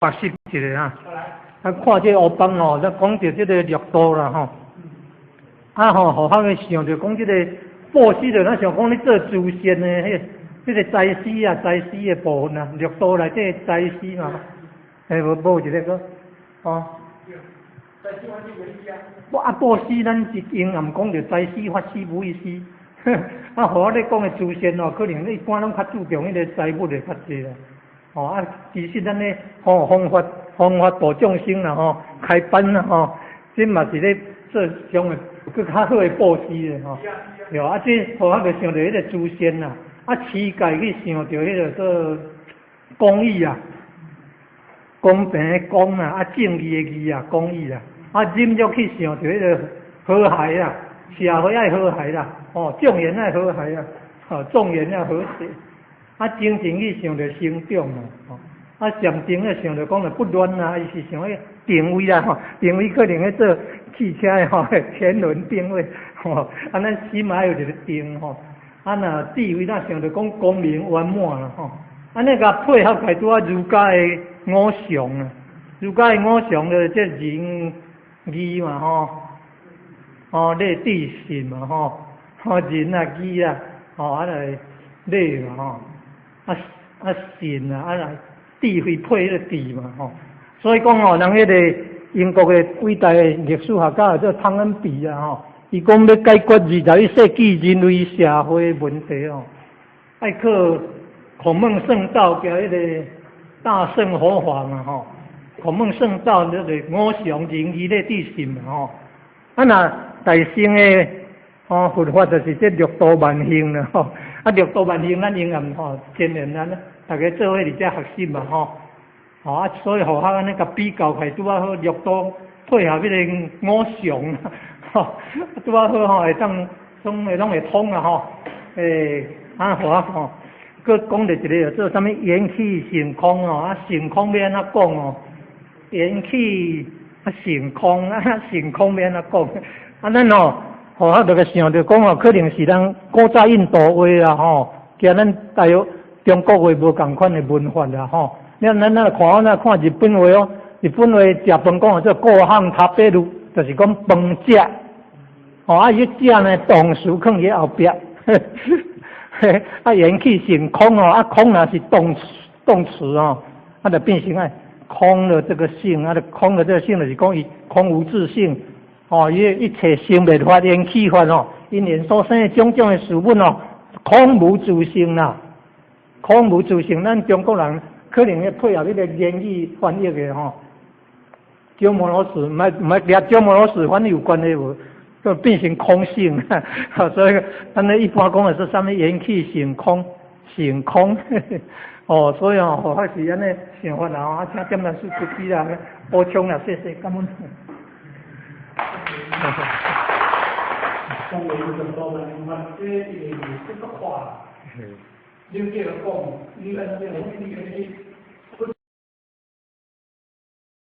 學習一下啊。啊，看這個黑板吼，咱講著這个綠度啦吼。啊吼，予我想著講這个布施就咱想講咧做慈善的，彼个財施啊，財施的部分啊，綠度內底財施嘛。欸，無無一个閣，吼。啊，布施咱一用也毋講著財施、法施、無畏施。啊，予我咧講的慈善哦，可能一般攏較注重彼个財物的較濟啦。吼啊，其實咱咧吼弘法弘法度眾生啦吼，開班啦吼，這嘛是咧做上個閣較好的布施的吼。對啊，這予我就想著彼个慈善啦，啊，持戒去想著彼个做公義啊，公平的公啊，啊正義的義啊，公義啊，啊忍辱去想著彼个和諧啊，社會愛和諧啦，吼眾緣愛和諧啊，吼眾緣愛和諧。啊，精進去想著成長啊，吼！啊，禪定咧想著講著不亂啊，伊是想彼定位啦，吼，定位可能咧做汽車的吼，前輪定位，吼，啊，咱心嘛愛有一个定吼，啊，若智慧咱想著講光明圓滿啦，吼，按呢共配合起來拄仔儒家的五常啊，儒家的五常就是這仁義嘛，吼，吼禮智信嘛，吼，吼仁啊義啊，吼啊來禮嘛，吼。啊啊信啊，啊來智慧配彼个智嘛吼，所以講吼，人彼个英國的偉大的歷史學家叫湯恩比啊吼，伊講欲解決21世紀人類社會問題哦，愛靠孔孟聖道佮彼个大乘佛法嘛吼，孔孟聖道就是五常仁義禮智信嘛吼，啊若大乘的吼佛法就是這六度萬行啦吼。啊，六度萬行，咱永遠吼，天然咱逐家做伙佇遮學習嘛吼，吼啊，所以予我按呢共比較起來，拄仔好綠度配合彼个五常，吼，拄仔好吼會當總會攏會通啊吼，欸，啊予我吼，閣講著一个叫做啥物緣起性空哦，啊性空欲按怎講哦？緣起啊性空啊性空欲按怎講？啊咱吼。吼，我就個想著講吼，可能是咱古早印度話啦吼，佮咱大約中國話無仝款的文法啦吼。你咱咱看咱看日本話哦，日本話食飯講叫做ご飯食べる，就是講飯食。吼，啊伊食呢動詞囥佇後壁，啊緣起性空哦，啊空若是動詞動詞哦，啊就變成愛空了這個性，啊就空了這個性，就是講伊空無自性。哦，伊一切生滅法、緣起法哦，因緣所生的種種的事物哦，空無自性啦，空無自性。咱中國人可能會配合彼个言語翻譯的吼，鳩摩羅什，毋愛毋愛掠鳩摩羅什翻譯有關係無？就變成空性，所以咱咧一般講的是啥物緣起性空，性空，哦，所以哦，佛法是按呢想法啦，啊，請點老師出去啦，補充啦，謝謝，感恩。講話就多啦，嘛，這因為這個話，你繼續講，你按這個，你你